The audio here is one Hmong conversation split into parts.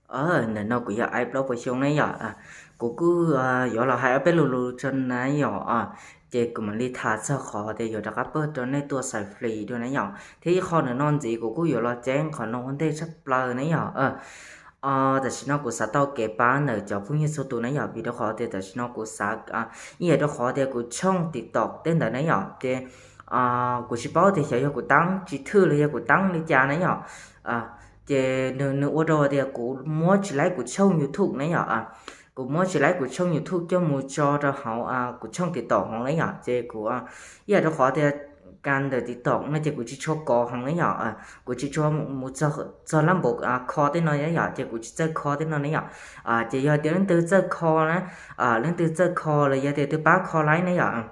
Ntawm no kuv yog Ai Plaub Puas Xyoo na yom. Kuv kuj yuav los hais ob peb lo lus tso na yom. Ces kuv mam li tham txog qhov tias yuav rov qab pawj rau nej tuaj xais free dua na yom. Thiab ib qho ntawm no ntxiv kuv kuj yuav los ceeb qhov no ua ntej tshaj plaws na yom. Tam sim no kuv xav tau kev pab ntawm cov phooj ywg txhua tus na yom, vim rau qhov tias tam sim no kuv xav ib yam rau qhov tias kuv tshooj TikTok tej ntawd na yom, ces kuv tsis paub tias xyov yog kuv teeb tsis thwj los yog kuv teeb li cas na yom. Ces nws ua rau tias kuv muab tsis laib kuv tshooj YouTube na yom. Kuv muab tsis laib kuv tshooj YouTube coj mus tso rau hauv kuv tshooj TikTok hauv na yom. Ces kuv ib yam rau qhov tias kas ntawm TikTok no ces kuv tsis tshua kov hauv na yom. Kuv tsis tshua mus txog lab npaum kho tej no na yom, ces kuv tsis txawj kho tej no na yom. Ces yog tias leej twg txawj kho na, leej twg txawj kho los yog tias twg pab kho laib na yom,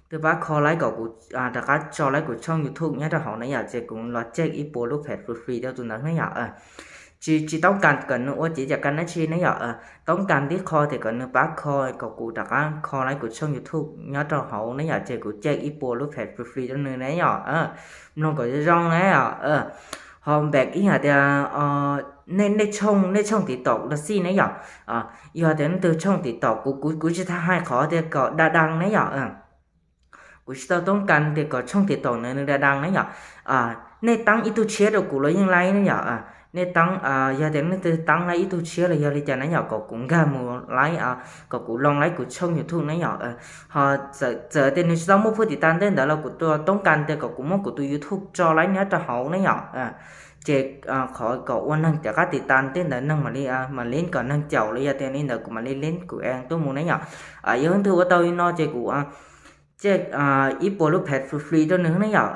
twg pab kho laib kom kuv rov qab tso laib kuv tshooj YouTube nyob rau hauv na yom, ces kuv los check ib puas lub page free rau tus ntawd na yom. Tsis tsis toob kas kom nws ua cev cam kas dab tsi na yom. Toob kas tib qho tias kom nws pab kho kom kuv rov qab kho laib kuv tshooj YouTube nyob rau hauv na yom, ces kuv check ib puas lub page free rau nws na yom. Mloog kom zoo zoo na yom. Ho back ib hais tias nej tshooj, nej tshooj TikTok los xij na yom. Yog tias leej twg tshooj TikTok, kuv kuv kuv tsis tas hais qhov tias kom da dam na yom. Kuv tsis tau toob kas tias kom tshooj TikTok ntawd nws da dam na yom. Nej teeb ib tug tshiab rau kuv los yeej laib na yom. Nej teeb, yog tias leej twg teeb laib ib tug tshiab los yog li cas na yom, kom kuv nkag mus laib, kom kuv loo laib kuv tshooj YouTube na yom. Ho txawm tias nws tsis tau muaj phub tiv tas tej ntawd los kuv toob kas tias kom kuv muab kuv tus YouTube tso laib nyob rau hauv na yom. Ces qhov kom ua neeg rov qab tiv tas tej ntawd neeg mam li, mam li kom neeg caum los yog tias li ntawd kuv mam li lib kuv e tuaj mus na yom. Yog leej twg ua tau li no ces kuv check ib puas lub page free rau nws na yom.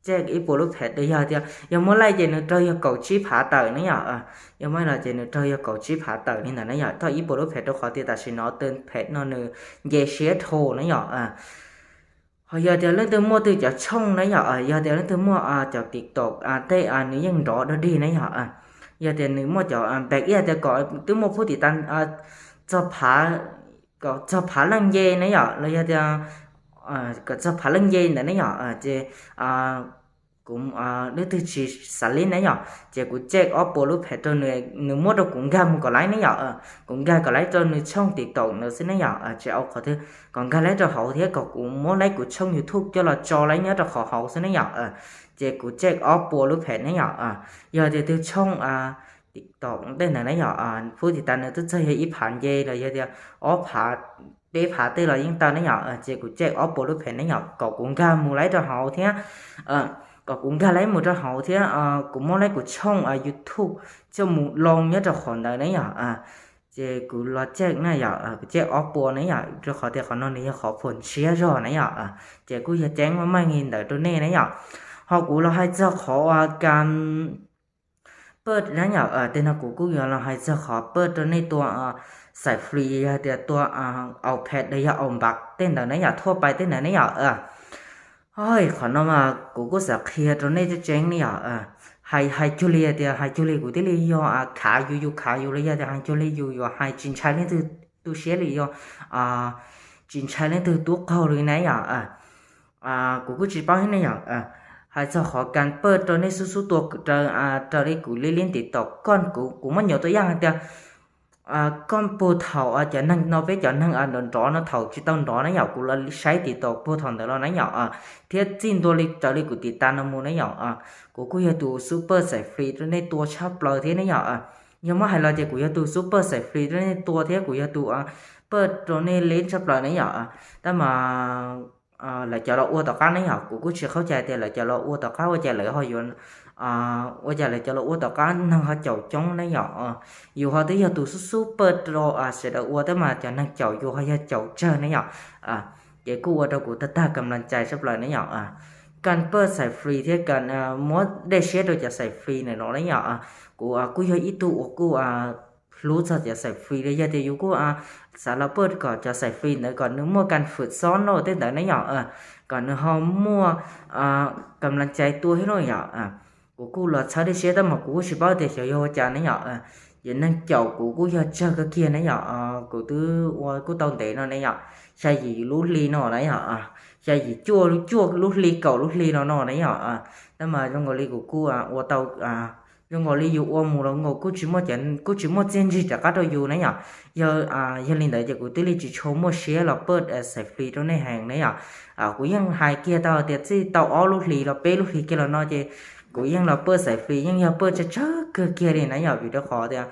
Check ib puas lub page, yog tias yog muab laij ces nws raug yog kaum tsib phav tawm na yom. Yog muab no ces nws raug yog kaum tsib phav tawm li ntawd na yom, thauj ib puas lub page rau qhov tias tam sim no tej page no nws nce siab dhau na yom. Ho yog tias leej twg muaj twg cov tshooj na yom, yog tias leej twg muaj cov TikTok tej nws yeej nrov dog dig na yom. Yog tias nws muaj cov back ib tias kom twb muaj phub tiv tas txog phav, kom txog phav leej nce na yom, los yog tias kom txog phav leej nce ntawd na yom, ces kuv leej twg tsis xav lib na yom, ces kuv check ob puas lub page rau nws, nws muab rau kuv nkag mus kom laib ne yom. Kuv nkag kom laib rau nws tshooj TikTok ntawd xwb ne yom, tsis au qhov twg, kom nkag laib rau hauv thiab kom kuv muab laib kuv tshooj YouTube coj los tso laib nyob rau qhov hauv xwb ne yom. Ces kuv check ob puas lub page ne yom. Yog tias tus tshooj TikTok tej ntawd ne yom, phub tiv tas nws twb txog yog ib phav nce los yog tias ob phav, peb phav tej los yeej tau ne yom. Ces kuv check ob puas lub page ne yom, kom kuv nkag mus laib rau hauv thiab, kom kuv nkag laib mus rau hauv thiab kuv muab laib kuv tshooj YouTube coj mus loo nyob rau qhov ntawd ne yom. Ces kuv los check na yom, kuv check ob puas ne yom, rau qhov tias qhov no nws yog qhov phuam ntshiab zog ne yom. Ces kuj yog ceeb maj maj li ntawd rau nej ne yom. Ho kuv los hais txog qhov uas kas paj na yom, tej no kuv kuj yuav los hais txog qhov paj rau nej tua xais free yog tias tua au pad los yog au npav tej ntawd ne yom, thuaj pais tej ntawd ne yom. Qhov no mas kuv kuj xav qhia rau nej tseeb tseeb ne yom. Hais, hais cuag li tias, hais cuag li kuv thiaj li yog khav yus, yus khav yus los yog tias hais cuag li yus yuav hais tsis ntshai leej twg tu siab li yog tsis ntshai leej twg tub qaug li na yom. Kuv kuj tsis paub thiab ne yom. Hais txog qhov kas paj rau nej xub xub tua raws, raws li kuv li lib TikTok, koj, kuv, kuv muab nyuam tua yaj hais tias koj puag thaum cov neeg no, peb cov neeg nrov nrov no thaum tsis tau nrov na yom, kuv los saib TikTok puag thaum ntawd los na yom, thiab txij ntua li raws li kuv tiv tas no mus na yom. Kuv kuj yog tus xub paj xais free rau nej tua tshaj plaws thiab ne yom. Yog muab hais los ces kuv yog tus xub paj xais free rau nej tua thiab kuv yog tus paj rau nej lib tshaj plaws ne yom. Tab mas lawv cov los ua tom qab ne yom, kuv kuj tsis qhov cai tias lawv cov los ua tom qab ua cas lawv ho yuav, ua cas lawv cov los ua tom qab neeg ho caum coob ne yom. Yus ho twb yog tus xub xub paj rau sawv daws ua tab mas cov neeg caum yus ho yog caum tsawg ne yom. Ces kuj ua rau kuv tag tag kam las cai tshaj plaws ne yom. Kas paj xais free thiab kas muab dej siab rau cov xais free ntawm no ne yom. Kuv kuj yog ib tug uas kuj hlub txog cov xais free li, yog tias yus kuj xav los paj kom cov xais free ntawd kom nws muaj kas fwm xob no tej ntawd ne yom, kom nws ho muaj kam las cai tua thiab no yom. Kuv kuj los txhawb dej siab tab mas kuv kuj tsis paub tias xyov yog ua cas ne yom. Ces neeg caum kuv kuj yog tsawg kawg kiag ne yom. Kuv twb ua kuj tau ntev no ne yom, xya yim lub hli no na yom, xya yim cuaj, cuaj lub hli kaum lub hli no no ne yom. Tab mas zoo nkaus li kuv kuj ua tau zoo nkaus li yus ua mus los nkaus kuj tsis muaj, kuj tsis muaj txiaj ntsig rov qab rau yus na yom. Yog, yog li ntawd ces kuv thiaj li tsis tshua muaj siab los paj xais flis rau nej heev na yom. Kuv yeej hais kiag tau tias txij tau ob lub hlis los peb lub hlis kiag los no ces kuv yeej los paj xais flis yeej yog paj tsawg tsawg kawg kiag li na yom, vim rau qhov tias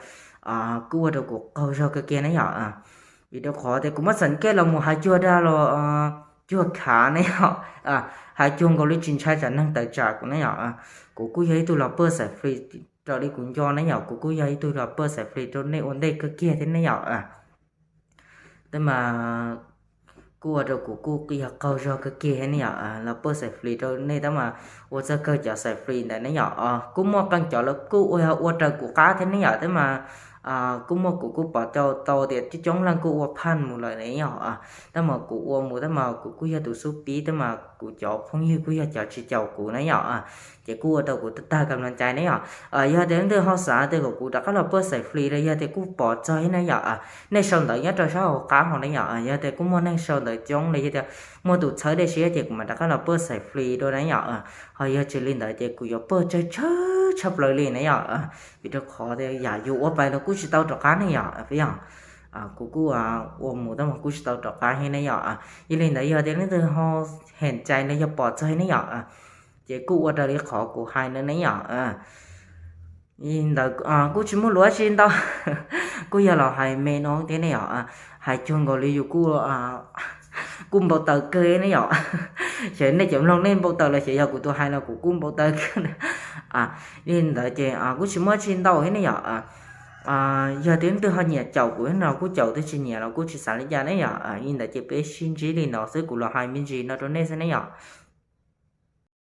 kuj ua rau kuv qaug zog kawg kiag na yom. Vim rau qhov tias kuv muab xeem kej los mus hav cuag dag los cuag khav ne yom, hav cuag nkaus li tsis ntshai tsam neeg tawm tsam kuv ne yom. Kuv kuj yog ib tug los paj xais flis raws li kuv nco ne yom, kuv kuj yog ib tug los paj xais flis rau nej ua ntej kawg kiag thiab ne yom. Tab mas kuj ua rau kuv kuj yog qaug zog kawg kiag ne yom, los paj xais flis rau nej tab mas ua txog kawg cov xais flis ntawd ne yom. Kuj muaj qee cov lawv kuj ua, ua raws kuv qab thiab ne yom, tab mas kuj muaj kuv kuj pom tau tias coob leej kuj ua phaj mus lawm ne yom. Tab mas kuv ua mus tab mas kuv kuj yog tus xub pib tab mas kuv cov phooj ywg kuj yog cov tsis caum kuv na yom. Ces kuj ua rau kuv tag tag kam laj cai ne yom. Yog tias leej twg ho xav tias kom kuv rov qab los paj xais flis los yog tias kuj pom txog thiab ne yom, nej sau ntawv nyob rau sab hauv qab hauv ne yom. Yog tias kuj muaj neeg sau ntawv coob los yog tias muaj tus txhawb dej siab ces kuv mam rov qab los paj xais flis dua na yom. Ho yog tsis li ntawd ces kuv yuav paj tsawg tsawg tshaj plaws li na yom. Vim rau qhov tias yam yus ua pais los kuj tsis tau rov qab ne yom, yog kuv kuj ua mus tab mas kuj tsis tau rov qab thiab ne yom. Yog li ntawd yog tias leej twg ho hem cai los yog pom txog ne yom, ces kuj ua raws li qhov kuv hais no ne yom. Ntawd kuj tsis muaj lus dab tsi ntau, kuj yog los hais me no thiab ne yom. Hais cuag nkaus li yus kuj, kuj npau taws kawg ne yom. Xyov nej cov mloog nej npau taws los xyov yog kuv tus hais no kuv kuj npau taws kawg. Li ntawd ces kuj tsis muaj dab tsi ntau thiab ne yom. Yog tias leej twg ho nyiam caum kuv no kuj caum, twb tsis nyiam los kuj tsis xav li cas ne yom. Li ntawd ces peb sib ntsib li no xwb, kuv los hais me ntsis no rau nej xwb ne yom.